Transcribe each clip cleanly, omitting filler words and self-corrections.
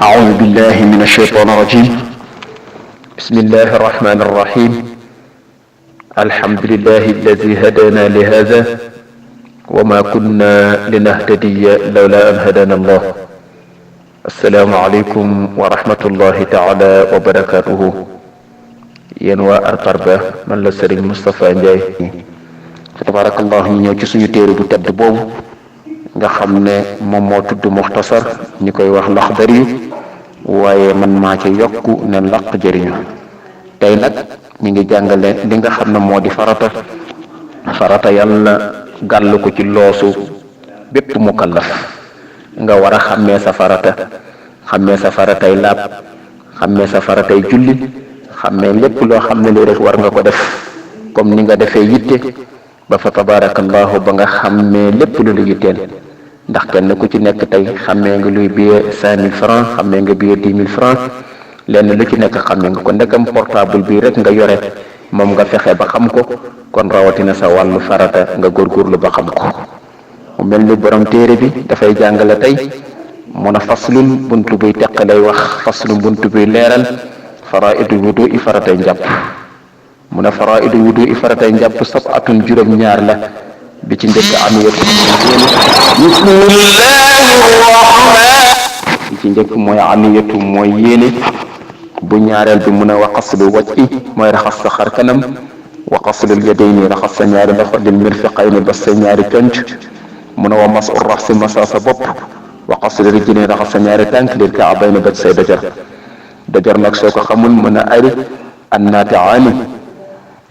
أعوذ بالله من الشيطان الرجيم. بسم الله الرحمن الرحيم. الحمد لله الذي هدانا لهذا وما كنا لنهتدي لولا أن هدانا الله. السلام عليكم ورحمة الله تعالى وبركاته. ينوى القربة من لسرين مصطفى نجاي تبارك الله ñëw ci suñu téere bu tedd boobu nga xam ne moom moo tudd muxtasar ñi koy wax laxdari waaye man maa ci yokku ne laq jëriñu. tey nag ñi ngi jàngale li nga xam ne moo di farata yàlla gàll ko ci loosu bépp mukallaf nga war a xàmmee sa farata, xàmmee sa faratay laab, xàmmee sa faratay julli, xàmmee lépp loo xam ne lii rek war nga ko def comme ni nga defee yitte ba fa tabarakallahu ba nga xàmmee lépp lu la yitteel. ndax kenn ku ci nekk tey xàmmee nga luy billet 5000 francs, xàmmee nga billet 10 000 francs, lenn lu ci nekk xàmmee nga ko. ndekam portable bii rek nga yore moom nga fexe ba xam ko, kon rawatina sa wàllu farata nga góorgóorlu ba xam ko. mu mel ni borom téere bi dafay jàngale tey mun a faslun buntu buy teq lay wax, faslun buntu buy leeral faraidu wudu i faratay njàpp. mun a faraidu wudu i faratay njàpp sabatun juróom-ñaar la. bi ci njëkk aniyatu bi ci njëkk mooy aniyatu mooy yéene. bu ñaareel bi mun a wa qaslu wajhi mooy raxas sa xar kanam, wa qaslul yadayni raxas sa ñaari loxo lil mirfiqayni ba sa ñaari conc. mun a wa masu rasi masa sa bopp, wa qaslul rijlayni raxas sa ñaari tànk lil ka'bayni ba say dajar nag soo ko xamul mun a ari annaatiaani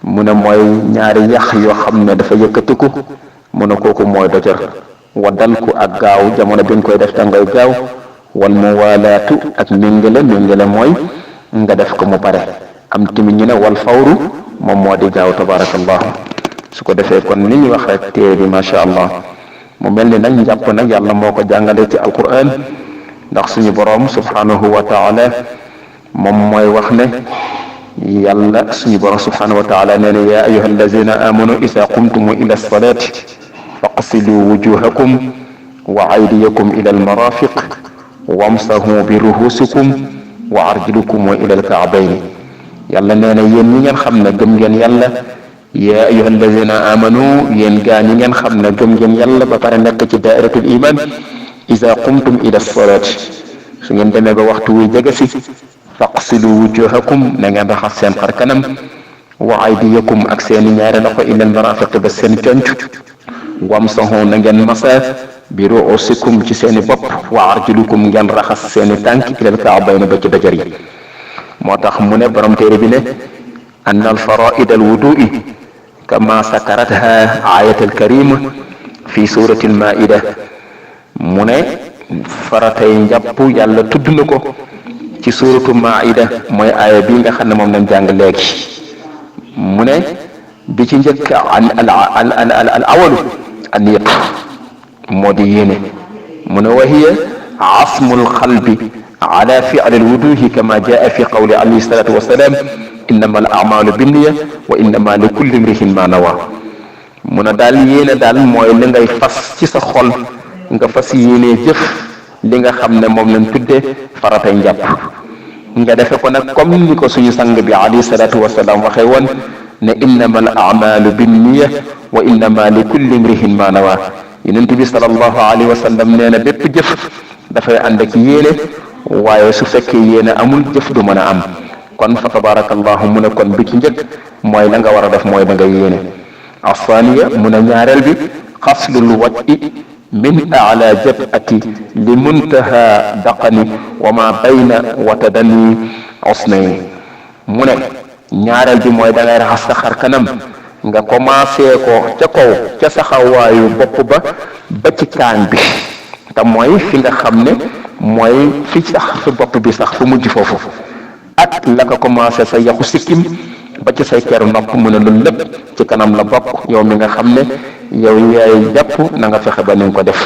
mu ne mooy ñaari yax yoo xam ne dafa yëkkatiku, mu ne kooku mooy dojar. wa dalku ak gaaw jamono bi nga koy def tàngoy gaaw. wal muwaalaatu ak méngale mooy nga def ko mu pare. am tamit ñu ne wal fawru moom moo di gaaw tabarakallah. su ko defee kon ni ñu wax rek téere bi macha allah mu mel ni nag njàpp nag yàlla moo ko jàngale ci alquran, ndax suñu boroom subhanahu wa taala moom mooy wax ne yàlla suñu borom subhanahu wa taala nee na yaa ayuha allazina amanu ida qumtum ila lsalati faqsilu wujuhakum wa aydiyakum ila almarafiq wamsahu bi ruhusikum wa arjulukum ila alkaabayni. yàlla nee na yéen ñi ngeen xam ne gëm ngeen yàlla, yaa ayuha allazina amanu yéen gaa ñi ngeen xam ne gëm ngeen yàlla ba pare nekk ci daairatul iman, ida qumtum ila lsalati su ngeen demee ba waxtu wuy jege si faqsilu wujuhakum na ngeen raxas seen xar kanam, wa aydiyakum ak seeni ñaari loxo ilal marafiq ba seen conc, wamsahu na ngeen masa bi ruusikum ci seeni bopp, wa arjulukum ngeen raxas seeni tànk ilal ka'bayni ba ci dajar yi. moo tax mu ne borom téere bi ne ann al faraid al wudui kama sakaratha ayat al karima fi surati al maida. mu ne faratay njàpp yàlla tudd na ko ci suratu maida, mooy aaya bi nga xam ne moom lañ jàng léegi. mu ne bi ci njëkk al awalu an niyat moo di yéene. mu ne wa hiya asmul qalbi ala fi'l al wuduhi kama jaa fi qawli alayhi salatu wassalam innama al a'malu binniya wa innama li kulli imri'in ma nawa. mu ne daal yéene daal mooy li ngay fas ci sa xol, nga fas yéene jëf li nga xam ne moom lañ tuddee faratay njàpp. nga defe ko nag comme ni ko suñu sang bi alayhi salatu wasalaam waxee woon ne innama al a'malu binniya wa innama li kulli imri'in ma nawa. yonent bi sallallahu alayhi wa sallam nee na bépp jëf dafay ànd ak yéene, waaye su fekkee yéene amul jëf du mën a am. kon fa tabarakallahu mu ne kon bi ci njëkk mooy la nga war a def mooy da nga yéene. asaniya mu ne ñaareel bi xaslul wajhi min ala jabati li muntaha daqani wa ma bayna watadani usnayn. mu ne ñaareel bi mooy da ngay raxas sa xar kanam nga commencé ko ca kaw ca saxawaayu bopp ba ci kaan bi, te mooy fi nga xam ne mooy fi sax fi bopp bi sax fu mujj foofu, ak la ko commencé sa yaxu sikkim ba ci say keru nopp. mu ne loolu lépp ci kanam la bokk. yow mi nga xam ne yow yaay jàpp na nga fexe ba ni nga ko def.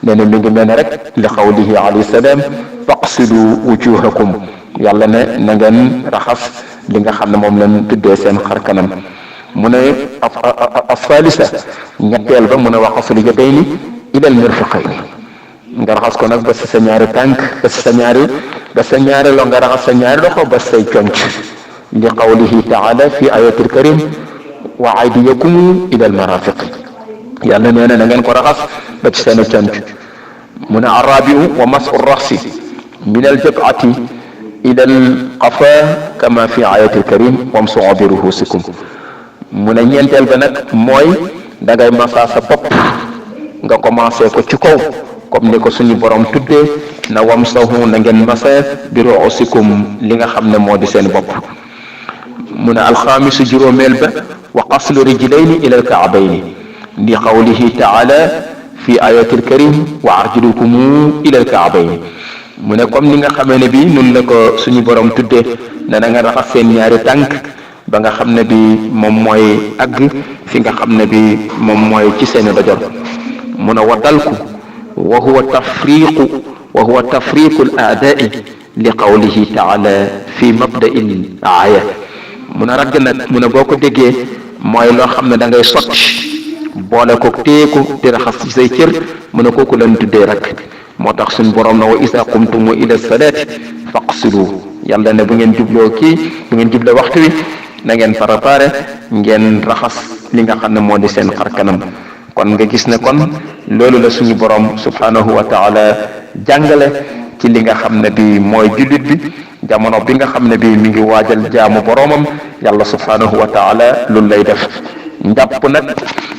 nee na mi ngi mel ne rek li qawlihi alayhi salaam faqsilu wujuhakum, yàlla ne na ngeen raxas li nga xam ne moom lañ tuddee seen xar kanam. mu ne asalisa ñetteel ba mu ne wa qaslu yadayni ilal mirfiqayni nga raxas ko nag ba si sa ñaari tànk ba si sa ñaari ba sa ñaari lo nga raxas sa ñaari loxo ba say conc li qawlihi taala fi ayatil karim wa aydiyakum ila al marafiq yàlla nee na na ngeen ko raxas ba ci seen conc mu ne arabiu wa masu raxsi min al jabati ila al qafa kama fi ayatil karim wamsu'u bi ruhusikum mu ne ñeenteel ba nag mooy dangay masa sa bopp nga commencé ko ci kaw comme ni ko suñu borom tuddee na wamsahu na ngeen masa bi ruusikum li nga xam ne moo di seen bopp mu ne alxaamisu juróomeel ba wa qaslu rijlayni ila alkaabayni li qawlihi taala fi ayatil karim wa arjulukum ila alkaabayni mu ne comme ni nga xamee ne bi nun la ko suñu borom tuddee ne na nga raxas seen ñaari tànk ba nga xam ne bi moom mooy àgg fi nga xam ne bi moom mooy ci seeni dojor mu ne wa dalku wa huwa tafriqu al aadai li qawlihi taala fi mabda'i al aaya mu ne ragg nag mu ne boo ko déggee mooy loo xam ne da ngay sotti boole ko téeku di raxas ci say cër mu ne kooku lañ tuddee rek moo tax suñ borom na wa isa qumtum ila salaati faqsilu yàlla ne bu ngeen jubloo bu ngeen jubloo waxtu wi na ngeen préparé ngeen raxas li nga xam ne moo di seen xar kanam kon nga gis ne kon loolu la suñu borom subhanahu wa taala jàngale ci li nga xam ne bi mooy jullit bi jamono bi nga xam ne bi mi ngi waajal jaamu boromam yàlla subhanahu wa taala loolu lay def njàpp nag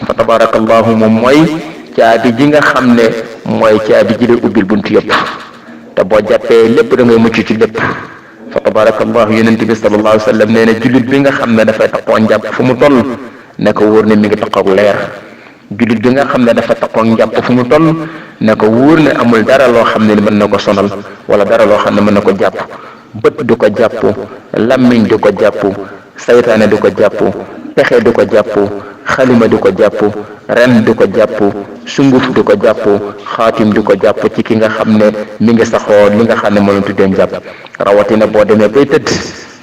fa tabarakallahu moom mooy caabi ji nga xam ne mooy caabi ji lay ubbil buntu yëpp te boo jàppee lépp da ngay mucc ci lépp fa tabarakallahu yonent bi sallallahu alayhi wa sallam nee na jullit bi nga xam ne dafay taxoo njàpp fu mu toll ne ko wóor ne mi ngi taxaw leer jullit bi nga xam ne dafa taxoo njàpp fu mu toll ne ko wóor ne amul dara loo xam ne mën na ko sonal wala dara loo xam ne mën na ko jàpp bët du ko jàpp lammiñ du ko jàpp saytaane du ko jàpp pexe du ko jàpp xalima du ko jàpp ren du ko jàpp sunguf du ko jàpp xaatim du ko jàpp ci ki nga xam ne mi ngi saxoo li nga xam ne moom tuddee njàpp rawatina boo demee bay tëdd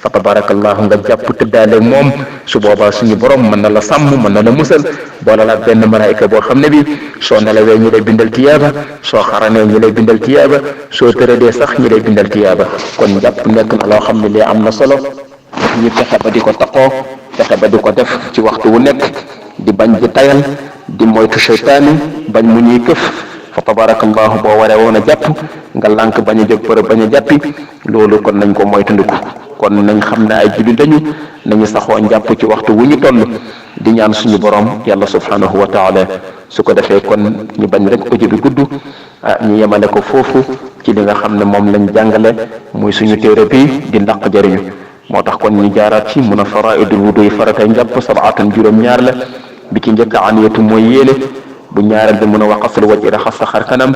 fa tabarakallahu nga jàpp tëddaale moom su boobaa suñu borom mën na la sàmm mën na la musal boole la benn malaayika boo xam ne bi soo nelawee ñi lay bindal tiyaaba soo xaranee ñi lay bindal tiyaaba soo tëradee sax ñi lay bindal tiyaaba kon jàpp nekk na loo xam ne lii am na solo ñu fexe ba di ko taqoo fexe ba di ko def ci waxtu wu nekk di bañ di tayal di moytu seytaane bañ mu ñuy këf fa tabarakallahu boo waree woon a jàpp nga lànk bañ a jóg për bañ a jàppi loolu kon nañ ko moytandiku kon nañ xam ne ay jullit lañu nañu saxoo njàpp ci waxtu wu ñu toll di ñaan suñu borom yàlla subhanahu wa taala su ko defee kon ñu bañ rek audio bi gudd ñu yemale ko foofu ci li nga xam ne moom lañ jàngale muy suñu téere bi di ndaq jëriñu moo tax kon ñu jaaraat ci mun a faraidul wudu yi faratay njàpp sabaatan juróom-ñaar la bi ci njëkk aniyatu mooy yéene bu ñaareel bi mun a waqasul wajhi raxas sa xar kanam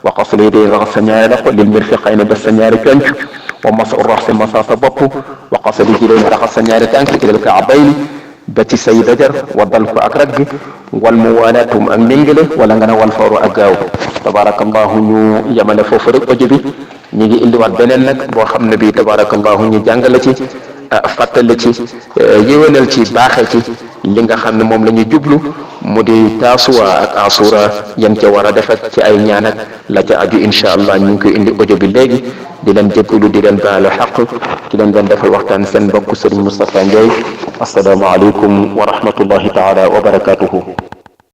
waqasul yadayni raxas sa ñaari loxo lil mirfiqayni ba sa ñaari conc wa masu raxsi masa sa bopp waqasul rijlayni raxas sa ñaari tànk ilal kaabayni ba ci say dajar wa dal ko ak ragg wal muwalaatum ak méngale wala nga ne wal fawru ak gaaw tabarakallahu ñu yemale foofu rek audio bi ñu ngi indiwaat beneen nag boo xam ne bii tabarakallahu ñu jàngale ci fàttali ci yéwénal ci baaxee ci li nga xam ne moom la ñu jublu mu di taasuwa ak asura yan ca war a def ak ci ay ñaan ak la ca aju incha allah ñu ngi koy indi audio bi léegi di leen jéggalu di leen baalu xaq ci leen doon defal waxtaan seen mbokk Serigne Moustapha Ndiaye assalaamu aleykum wa rahmatullahi taala wa barakatuhu